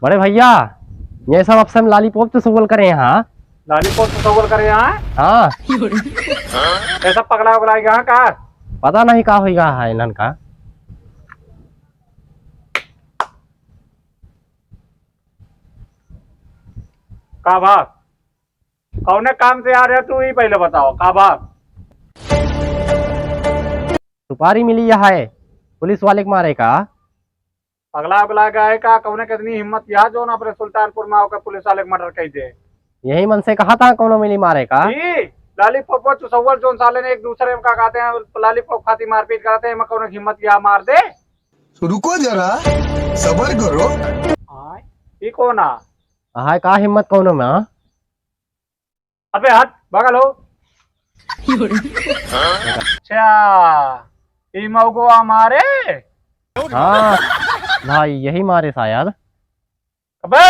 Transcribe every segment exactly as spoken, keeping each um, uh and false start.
बड़े भइया, ये सब आपसे हम lollipop चुसौल करे हैं, हाँ। Lollipop चुसौल करे हैं, हाँ? हाँ। ऐसा पगला उगला गया का? पता नहीं का होइ गया है इन्हन का। का बा? कौने काम से आ रहे तू, ई पहिले बताओ, का बा? सुपारी मिली है पुलिस वाले के मारे का। पगला उगला गए का? कौने कितनी हिम्मत किया जो ना अपने सुल्तानपुर में आके पुलिस वाले के murder कइ दे? यही मन से कहा था कौनो मिली मारे का। ई lollipop चुसौल जोन साले ने एक दूसरे में का कहते हैं, lollipop खाती मारपीट करते हैं, मैं कौनो हिम्मत किया मार दे। रुको जरा, सबर करो। आय, ई कौन आ? हाय, का हिम्मत कौनो में, हाँ? अबे हट, बगल हो। अच्छा, ई मौगो हमारे? हाँ, भाई, यही मारे शायद। अबे,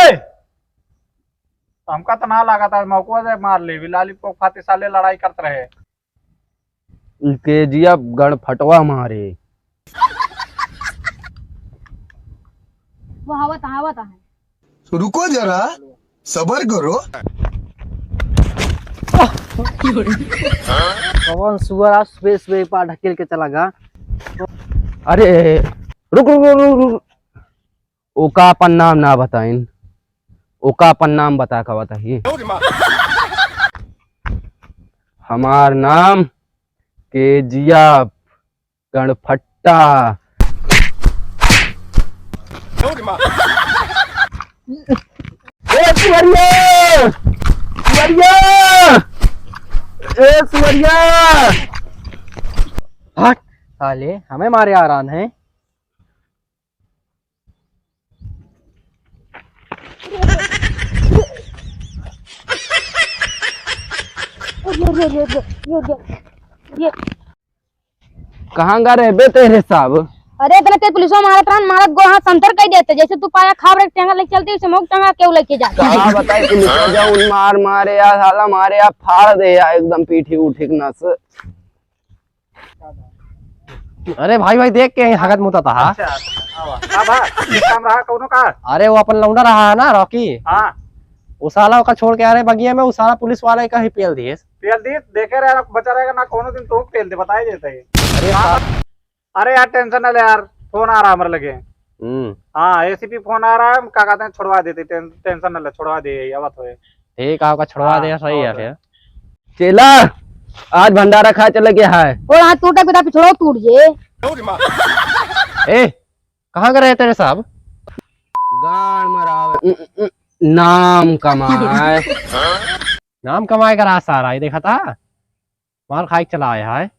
हमका तो ना लगा था, मौको से मार ले, भी lollipop खाते साले लड़ाई करते रहे। केजिया गणफटवा मारे। वो आवत, आवत है। रुको जरा, सबर करो। कौन सुअर आज सुबह सुबह पा ढकेल के चला गा? अरे, रुक, रुक, रुक, रुक, रुक। ओका अपन नाम ना बताइन, ओका अपन नाम बता का बताही। हमार नाम केजिया गणफट्टा। ए सुअरिया! सुअरिया! ए सुअरिया! हट, साले, हमें मारे आ रहा है। कहाँ गा रहे बे तेरे साहब? अरे, इतने तेज पुलिसवा मारत रहन, मारत गोड़ हाथ संतर कइ देते। जैसे तू पाया खाब रे, टेंगा लेके चलती, वैसे मौक टेंगा केहू लेके जाते। का बताई, पुलिसवा जौन मार मारे यार, साला मारे यार, फाड़ दे यार, एकदम पीठी उठी के नस। अरे भाई, भाई, देख के हगत मुतत हा। अच्छा, आवा। का बा? ये काम रहा कौनो का? अरे, वो अपन लौंडा रहा है ना, रॉकी। हाँ। वो साला ओका छोड़ के आ रहे बगिया में, वो साला पुलिस वाला का ही पेल दिए। पेल दिए, देखे रहे, बचा रहेगा ना, कौनो दिन तो पेल दे, बताई देता है। अरे का साहब। अरे यार, tension ना ले यार, फोन आ रहा हमारे लगे। हम्म। हाँ, एसीपी फोन आ रहा है, हम का कहते हैं, छुड़वा देते, टें-, tension ना ले, छुड़वा दे, ये आवत होए। ठीक है, आपका छुड़वा हाँ, दे, सही है और फिर। चेला, आज भंडारा खाए चले गया है। और हाथ टूटे, पिता पिछड़ो टूट जे। ए, कहाँ गए रहे तेरे साहब? गाड़ मरावे, उ, उ, उ, नाम कमाए। नाम कमाए का रास्ता आ रहा है, देखा था? मार खाए के चला आया है।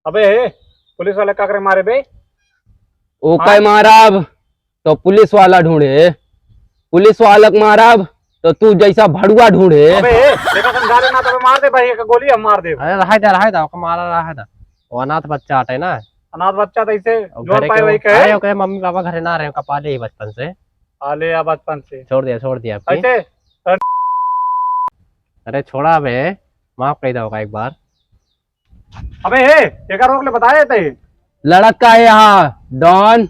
अबे, पुलिस वाले का करे मारे बे? ओके हाँ? मारब तो पुलिस वाला ढूंढे, पुलिस वाला के मारब तो तू जैसा भड़ुआ ढूंढे। अबे, देखा समझा लेना, तबे मार दे भाई, एक गोली हम मार दे। अरे रहे दा, रहे दा, ओके मारा रहे दा। वो अनाथ बच्चा आटे ना। अनाथ बच्चा तो इसे और जोर घरे पाए के वही वो, कहे। अरे ओके मम्मी पापा घरे ना रहे, ओका पाले ही बचपन से। पाले या बचपन से। छोड़ दिया, छोड़ दिया आपकी। ऐसे? अरे छोड़ा बे, माफ कर दो ओका एक बार। अबे, ए, एका रोक ले, बताए ते। लड़का है यहाँ, डॉन।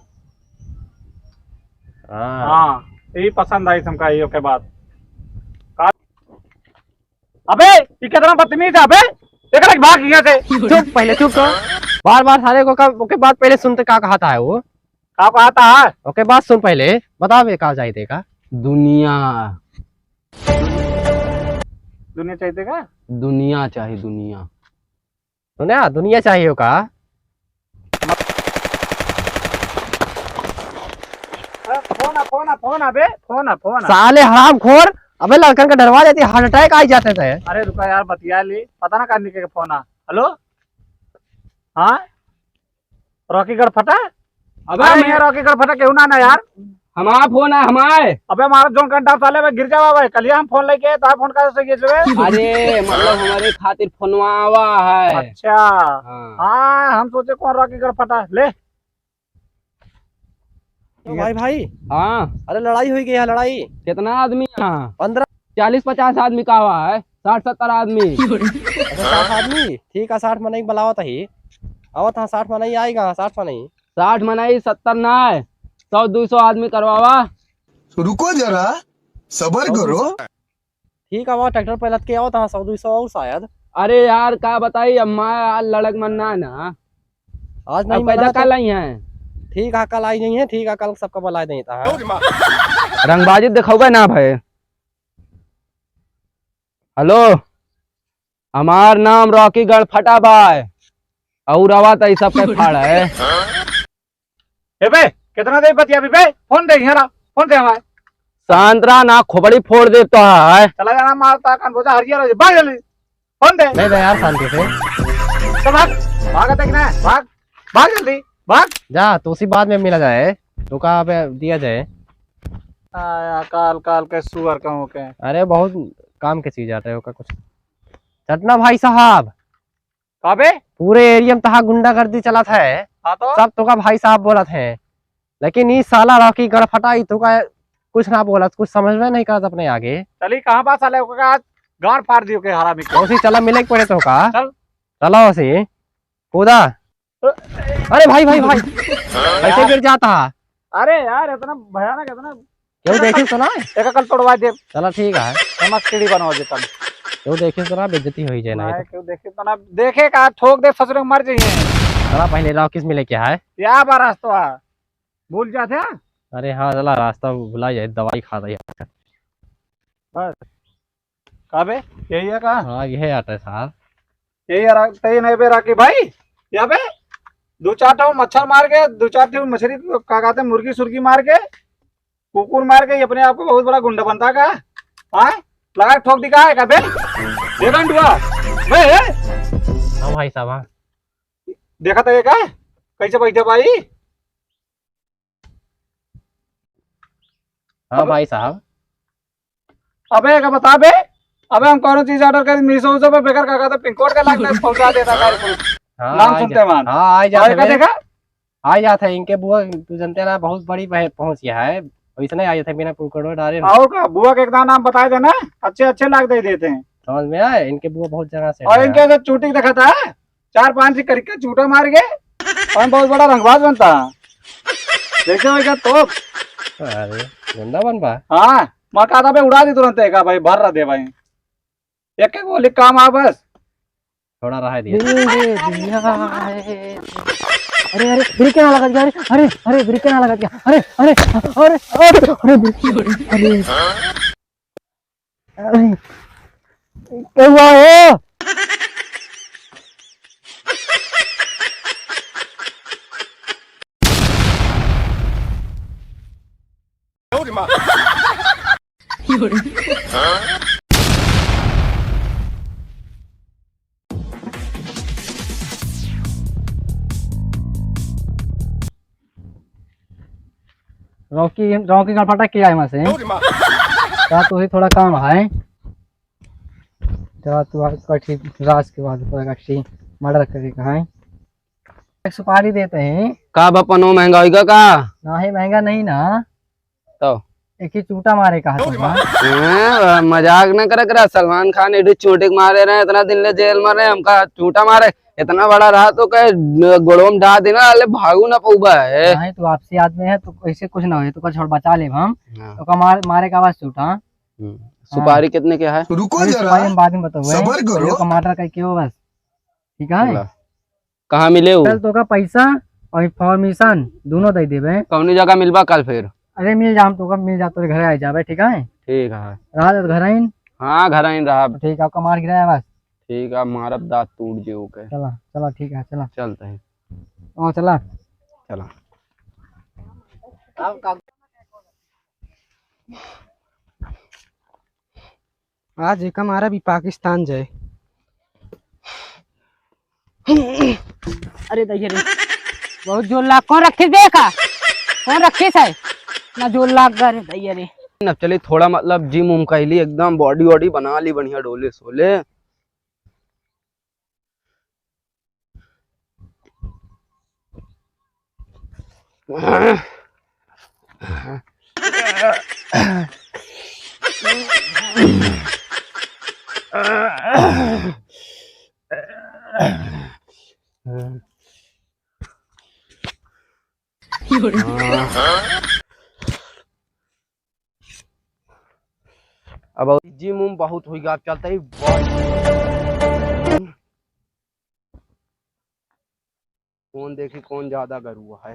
हाँ। हाँ, यही पसंद आई तुमका, ये ओके बात। का-, अबे, ये कितना बदतमीज है, अबे। एक लग भाग यहाँ से। चुप, पहले चुप तो। बार बार सारे को का, ओके बात पहले सुनते का कहा था वो? का कहा था? ओके बात सुन पहले, बता बे का चाहिए का? दुनिया। दुनिया चाहिए का? दुनिया चाहिए, दुनिया। सुना, दुनिया चाहिए का? अरे, फोन आ, फोन आ, फोन आ बे, फोन आ, फोन आ। साले हरामखोर, अबे लड़कन का डरवा देती, heart attack आ जाते थे। अरे रुका यार, बतिया ली, पता ना कहाँ निकल के फोन आ। हेलो, हाँ, रॉकी गड़फटा? अबे अरे मैं ये रॉकी गड़फटा केहू ना, ना यार। हमार फोन है, हमार। अबे हमारा जोन कंटा साले में गिर जावा भाई, कल ही हम फोन लेके तो फोन कर से गिर जावे। अरे मतलब हमारे खातिर फोनवा आवा है। अच्छा। हाँ। हाँ, हम सोचे कौन रॉकी गड़फटा ले। तो भाई, भाई। हाँ। अरे लड़ाई हुई गई है, लड़ाई। कितना आदमी यहाँ? पन्द्रह। चालीस पचास आदमी का हुआ है, साठ सत्तर आदमी। अच्छा, साठ आदमी? ठीक है, साठ मनई बुलावत ही। आवत हाँ, साठ मनई आएगा, साठ मनई। साठ मनई, सत्तर ना है। सौ दुई सौ आदमी करवावा। रुको जरा, सबर करो। ठीक है, वहाँ ट्रैक्टर पे लद के आओ, तहाँ सौ दुई सौ और शायद। अरे यार, का बताई, अम्मा यार, लड़क मन ना है ना। आज नहीं अब कैदा मिला तो कल आई हैं। ठीक है, कल आई नहीं है, ठीक है, कल सबका बुलाए देता है। रंगबाजी दिखावे ना भाई। हेलो, हमार नाम रॉकी गणफटा बा, और आवा त ई सब पे फाड़ है। ए बे, कितना देर बतिया बे? फोन दे, हेरा, फोन दे हमारे। शांत रहा ना, खोपड़ी फोड़ देता है। चला जाना, मारता कान बोझा हरियर हो जाए। भाग जल्दी, फोन दे। नहीं दे यार, शांति से। तो भाग, भाग, देख ना, भाग, भाग जल्दी, भाग। जा, तो उसी बाद में मिला जाए, तो कहाँ पे दिया जाए। आया काल काल के सुअर कहूँ के। अरे बहुत काम के चीज आते हैं, ओका कुछ चटना भाई साहब। का बे? पूरे एरिया में तहा गुंडागर्दी चलत है। हाँ तो? सब तोका भाई साहब बोलत हैं, लेकिन ई साला रॉकी गणफटा ई तोका कुछ ना बोलत, कुछ समझ में नहीं करत अपने आगे। चली कहाँ बा साले, ओका आज गाड़ फाड़ दियो के हरामी के। उसी चला मिले के पड़े तोका। चल। चला उसी। कूदा। अरे भाई, भाई, भाई, कैसे गिर जाता है? अरे यार, इतना भयानक, इतना क्यों देखिस तो ना? एक कल तोड़वा दे। चला ठीक है। हम सीढ़ी बनवा देता। क्यों देखिस तो ना, बेइज्जती होई जाए ना, नहीं तो। क्यों देखिस तो ना, देखे का ठोक दे ससुर के मर जाइए। चला पहले रॉकिस मिले क्या है? क्या बा रास्ता है? भूल जाते हैं। अरे हाँ, चला रास्ता भुला जाए, दवाई खा दे। बस। का बे? यही है का? हाँ, यही आता है साहब। यही है रा-, तई नहीं बे राकी भाई, या बे दो चार ठो मच्छर मार के, दो चार ठो मछली, का कहते हैं, मुर्गी सुर्गी मार के, कुकुर मार के, ये अपने आप को बहुत बड़ा गुंडा बनता का? हाँ, लगा के ठोक दी का है का बे? ये गंडुआ बे, ए? हाँ भाई साहब, हाँ। देखा था ये का? कैसे बैठे भाई? हाँ अबे भाई साहब। अबे, का बता बे, अबे हम कौनो चीज order करी, Meesho उशो पे, बेकार का कहते, pin code का लाग दे, पहुंचा देता है। हाँ, नाम आ सुनते जा-, मान। हाँ, आ जाते और का हैं। देखा? आ जाते हैं, इनके बुआ, तू जानते ना, बहुत बड़ी पह-, पहुंच गया है, वैसे नहीं आ जाते बिना pin code डाले। और का, बुआ के एक दान नाम बताए देना, अच्छे अच्छे लाग दे देते हैं। समझ में आए, इनके बुआ बहुत जगह से और है। इनके तो चूटी देखा था, चार पांच ही करके चूटा मार के, हम बहुत बड़ा रंगबाज बनता। देखो भैया तो। अरे, गुंडा बन बा। हाँ, मकाता पे उड़ा दी तुरंत, एक भाई भर रहा दे भाई। एक एक गोली काम आ बस। थोड़ा रहा दिया। दिल दे दिया है। अरे, अरे, ब्रेक ना लगा दिया, अरे, अरे, अरे, ब्रेक ना लगा दिया, अरे, अरे, अरे, अरे, अरे, ब्रेक, अरे। अरे, क्या हुआ है? रॉकी, रॉकी का फटा किया है वहाँ से। का तो ही थोड़ा काम है। का तो आज कठी राज के बाद थोड़ा कठी मर्डर करे का है। एक सुपारी देते हैं। का बा पनो महंगा होइगा का? नहीं, महंगा नहीं ना। तो? एक ही चूटा मारे का है तो ना। हाँ, मजाक ना करे करा। सलमान खान एडू चूटे के मारे रहे, इतना दिन ले जेल में रहे, हमका चूटा मारे। इतना बड़ा रहा तो कहे गोड़वा में डाल देना, अले भागू ना पउबा है। नहीं, तो आपसी आदमी है, तो ऐसे कुछ ना होए, तो कुछ और बचा लेब हम। हाँ। तो का मार, मारे का आवाज छूटा। हम्म। हाँ। सुपारी कितने के है? रुको अरे, जरा, सुपारी हम बाद में बताऊँ, सबर करो। पहले का मर्डर करके हो बस, ठीक है? ला। कहाँ मिले हो? कल तो का पैसा और information दोनों दे देबे। कौनी जगह मिलबा कल फिर? अरे मिल जा, हम तो का मिल जा, तोरे घर आ जाबे, ठीक है? ठीक है। रहा तो घर आइन? हाँ, घर आइन रहा। ठीक है, आपका मार गिराया बस। ठीक है, मारब दांत टूट जे ओके। चला, चला, ठीक है, चला। चलते हैं। हाँ, चला। चला। आज एका मारा भी पाकिस्तान जाए। अरे दैया रे, बहुत जोर लाग। कौन रखिस बे का? कौन रखिस है? ना जोर लाग गा रे दैया रे। ना चली थोड़ा, मतलब, जिम उम कैली, एकदम बॉडी वॉडी बना ली बढ़िया, डोले सोले। अब gym उम बहुत होइगा, अब चलते ही बहुत। कौन देखी कौन ज्यादा गरुआ है।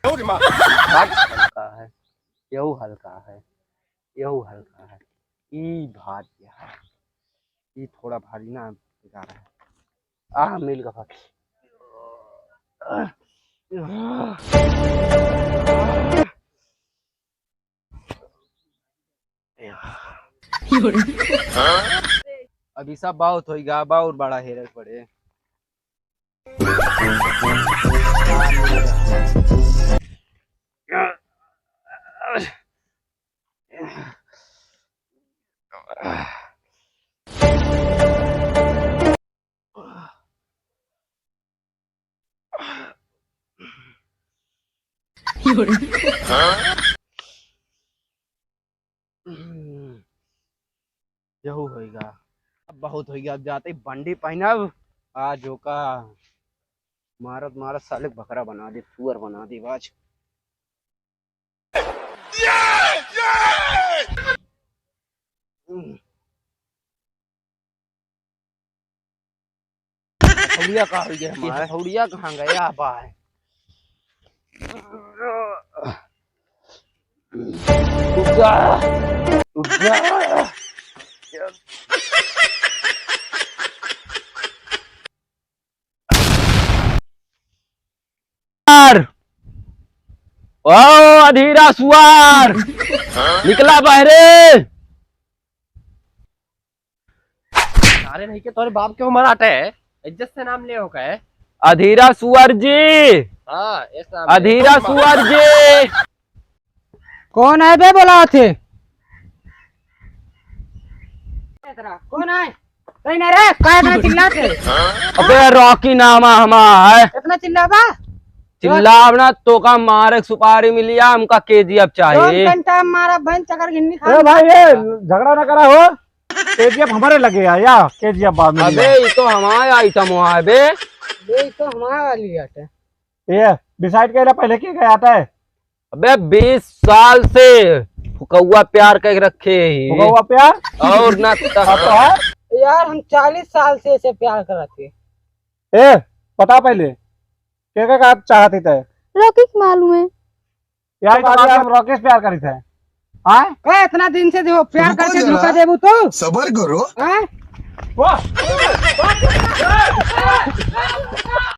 हल्का है, यहू हल्का है, यहू हल्का है, ई भारी है, ई थोड़ा भारी ना बेकार है। आह, मिल गवा। अभी सब बहुत होइगा, बहुत बड़ा हेरे पड़े। यहू होइगा, अब बहुत होइगा, अब जाते बंडी पहनब। आज ओका मारत मारत साले बकरा बना दे, सुअर बना दे आज। हथौड़िया का हो गया हमारा? हथौड़िया कहाँ गया बा? उठ जा, उठ जा। सुअर! ओ अधीरा सुअर! निकला बहरे! सारे नहीं के तोरे बाप के उम्र आटे है, इज्जत से नाम ले हो का है? अधीरा सुअर जी! हाँ, इस नाम ले। अधीरा सुअर जी! कौन है बे बोलावत है? कौन है? कहीं ना रे, का इतना चिल्लात है? अबे रॉकी नाम है हमार। इतना चिल्लाबा? चिल्लाब ना तो का मारे सुपारी मिलिया, हमका केजीएफ चाहिए। दो घंटा मारा बहन चकर घिन्नी खा। ए भाई, ये झगड़ा ना करा हो। केजीएफ हमारे लगे है या केजीएफ बाद में अबे, मिलिया। ये तो हमारा आइटम हुआ है बे। ये तो हमारा वाली बात है। ये डिसाइड कइला पहले के गया था? अबे बीस साल से फुकौआ प्यार कइ रखे ही। फुकौआ प्यार? और ना त- हाँ तो है। यार हम चालीस साल से इसे प्यार करत ही। ए, बता पहले, के का, का चाहत ही तै? रॉकी के मालूम है। यार, ये तो बात बात हम रॉकी से प्यार करी थे। हाँ? ए, इतना दिन से जो प्यार रुको करके जरा, धोखा देबू तू? सबर करो। हाँ? वाह।